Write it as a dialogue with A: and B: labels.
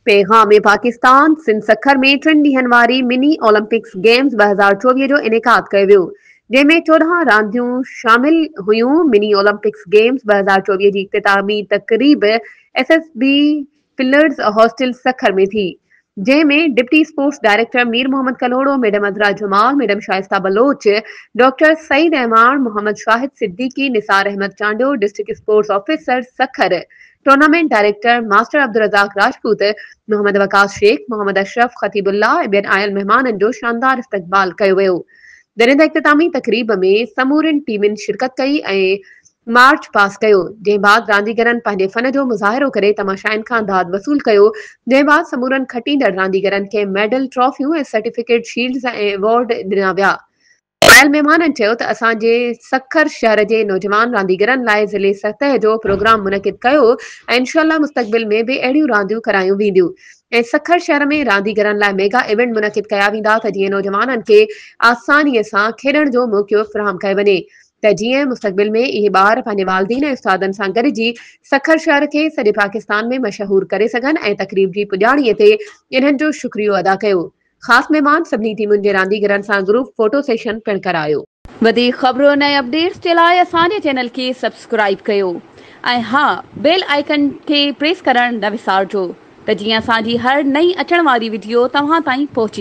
A: پيغام پاڪستان سنڌ سکر ۾ ٽن ڏينهن واري مني اولمپڪس گيمز 2024 جو انعقاد ڪيو ويو، جنهن ۾ 14 رانديون شامل هيون. مني اولمپڪس گيمز 2024 جي اختتامي تقريب S S B pillars hostel Sukkur ۾ ٿي، جنهن ۾ deputy sports director Mir Muhammad Kalhoro, madam Azra Jamal, madam Shaista Baloch, doctor Saeed Awan, Muhammad Shahid Siddiqui, Nisar Ahmed Chandio, district sports officer Sukkur, tournament director master Abdulrazzaq Rajput, Muhammad Waqas Shaikh, Muhammad Ashraf Khatib Ullah ۽ ٻين آيل مهمانن جو شاندار استقبال ڪيو ويو. جڏهن ته اختتامي تقريب ۾ سمورين ٽيمن شرڪت ڪئي ۽ مارچ پاس ڪيو، جنهن بعد رانديگرن پنهنجي فن جو مظاهرو ڪري تماشائين کان داد وصول ڪيو، جنهن بعد سمورن کٽيندڙ رانديگرن کي ميڊل، ٽرافيون ۽ سرٽيفڪيٽ، شيلڊز ۽ ايوارڊ ڏنا ويا. آيل مهمانن چيو ته اسان جي سکر شهر جي نوجوان رانديگرن لاء ضلعي سطح جو پروگرام منعقد ڪيو ۽ انشاء الله مستقبل ۾ به اهڙيون رانديون ڪرايون وينديون ۽ سکر شهر ۾ رانديگرن لاء ميگا ايونٽ منعقد ڪيا ويندا ته جيئن نوجوانن کي آساني سان کيڏڻ جو موقعو فراهم ڪيو وڃي ته جيئن مستقبل ۾ اهي ٻار پنهنجي والدين ۽ استادن سان گڏجي سکر شهر کي سڄي پاڪستان ۾ مشهور ڪري سگهن ۽ تقريب جي پڄاڻي تي انهن جو شڪريو ادا ڪيو. خاص مهمان سڀني ٽيمن جي رانديگرن سان گروپ فوٽو سيشن پڻ ڪرايو. وڌيڪ خبرن ۽ اپڊيٽس جي لاء اسان جي چينل کي سبسڪرائيب ڪيو ۽ ها بيل آئيڪن کي پريس ڪرڻ نه وسارجو ته جيئن اسان جي هر نئين اچڻ واري وڊيو توهان تائين پهچي.